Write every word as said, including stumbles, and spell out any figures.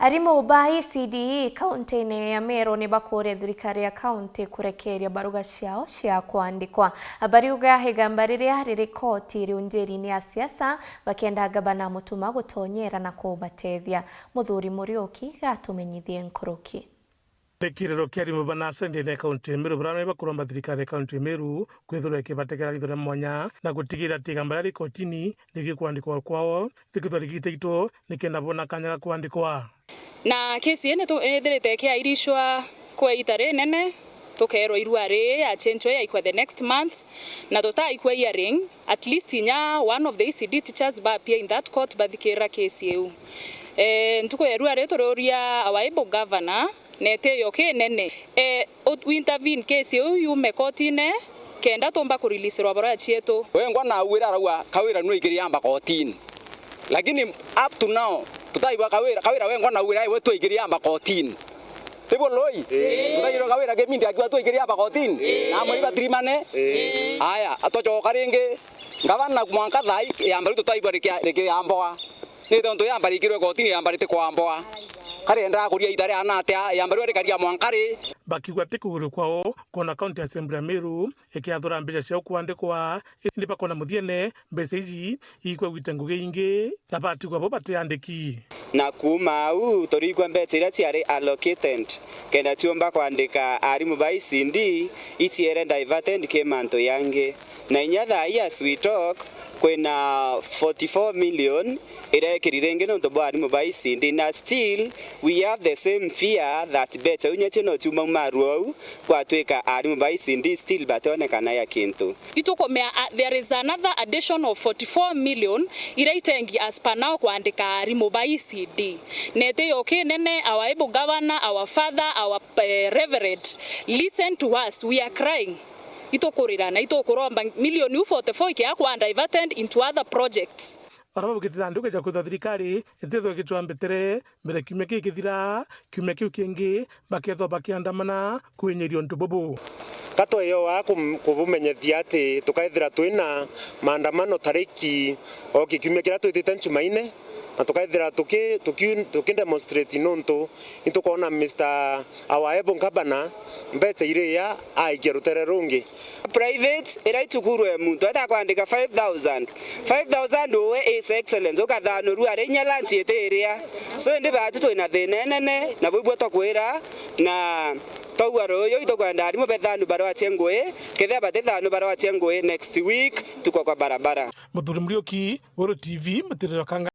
Arimu ba E C D E kaunti-ini ya Meru ni bakuria thirikari ya kaunti kurekeria baruga ciao cia kwandikwa. Bariuga igamba riria riri koti riu njeri-ini ya siasa, bakenda ngavana Mutuma gutonyera na kubatethia. Muthuri Muriuki gatumenyithie nkuruki. Kiriro kia arimu ba nasari ndene ya kaunti ya Meru, baria ni bakuromba thirikari ya kaunti ya Meru kwithirwa ikibategera ritho ria mwanya na gutigira ati igamba riria ri kotini rigikwandikwa kwao rikithwa rigitaitwo nikenda bona kanya ga kwandikwa. Na kesi ii nitu-, nithirite ikiairishwa kwa ita rinene, tukeerwa irua rii yachenjwe yaikwa the next month, na tutaikwa hearing, at least inya one of the E C D teachers ba appear in that court bathikirira kesi iu. Eh, ntuku ya irua rii turiuria our able governor, na itiyo kinene, eh, u-, u intervene case iu yume kotine, kenda tumba kureleaserwa barua cietu. Wengwa na auire arauga Kawira nwe ikiri amba kotini. Lakini up to now, tutaigua Kawira, Kawira wengwa na auire aigwe twa ikiri amba kotini. Tibo loi? Tutaigua Kawira kimindi akiwa twa ikiri amba kotini. Na amwiri batirimane. Aya, atochoka ringi. Ngavana mwanka thai yamba riu tutaigua rikia-, rikiamboa. Ni tontu yamba rikirwe kotini yamba ritikwamboa. Kariendaa kuria ita riana atia, yamba riu rikaria mwanka ri? Bakiuga ti kuguru kwao kwona County Assembly ya Meru ikiathura mbeca ciao kwandikwa, indi bakona muthiene mbeca iji ikwagwite ngugi ingi, na batigwa bo batiandiki. Na kuuma au, turigua mbeca iria ciari allocated kenda ciumba kwandika arimu ba E C D iciere diverted ki mantu yangi. Na inya thaa ii as we talk, kwina forty-four million irekiri ringi nontu bwa arimu ba E C D, na still we have the same fear that mbeca iu inya cio no ciuma maru au, gwatwika arimu ba E C D still bationekana ya kintu. Itukumea, uh, there is another additional forty-four million iria itengi as per now kwandika arimu ba E C D. Na itiyo kinene, our able governor, our father, our, eh, reverend, listen to us, we are crying. Itukurira na itukuromba million iu forty-four ikia kwa diverted into other projects. Aria baugite thanduku ja kwithwa thirikari itithwa igicwambitere mbere kiumia kii kithira, kiumia kiu kingi bakethwa bakiandamana kwinyiria untu bubu. Ka tweyoa kum-, kubumenyethia ati tukaithira twina maandamano tariki o ki kiumia kiria twitite Nchumaine, na tukaithira tuki-, tuki-, tukidemonstrate nontu itukwona Mister Awaebo Nkabana mbeca iria aikia rutere rungi. Private iria ichukurwe muntu ata kwandika five thousand. Five thousand uwe His Excellency ukathanurua ari inya lunch itiria. So indi batu twina thina inene, na bwibua twakwira, na twaua ruyu itukwenda arimu bethanu barwatie ngui, kethia batithanu barwatie ngui next week tuko kwa barabara. Muthuri Muriuki, Weru T V, Mutiriro Kanga.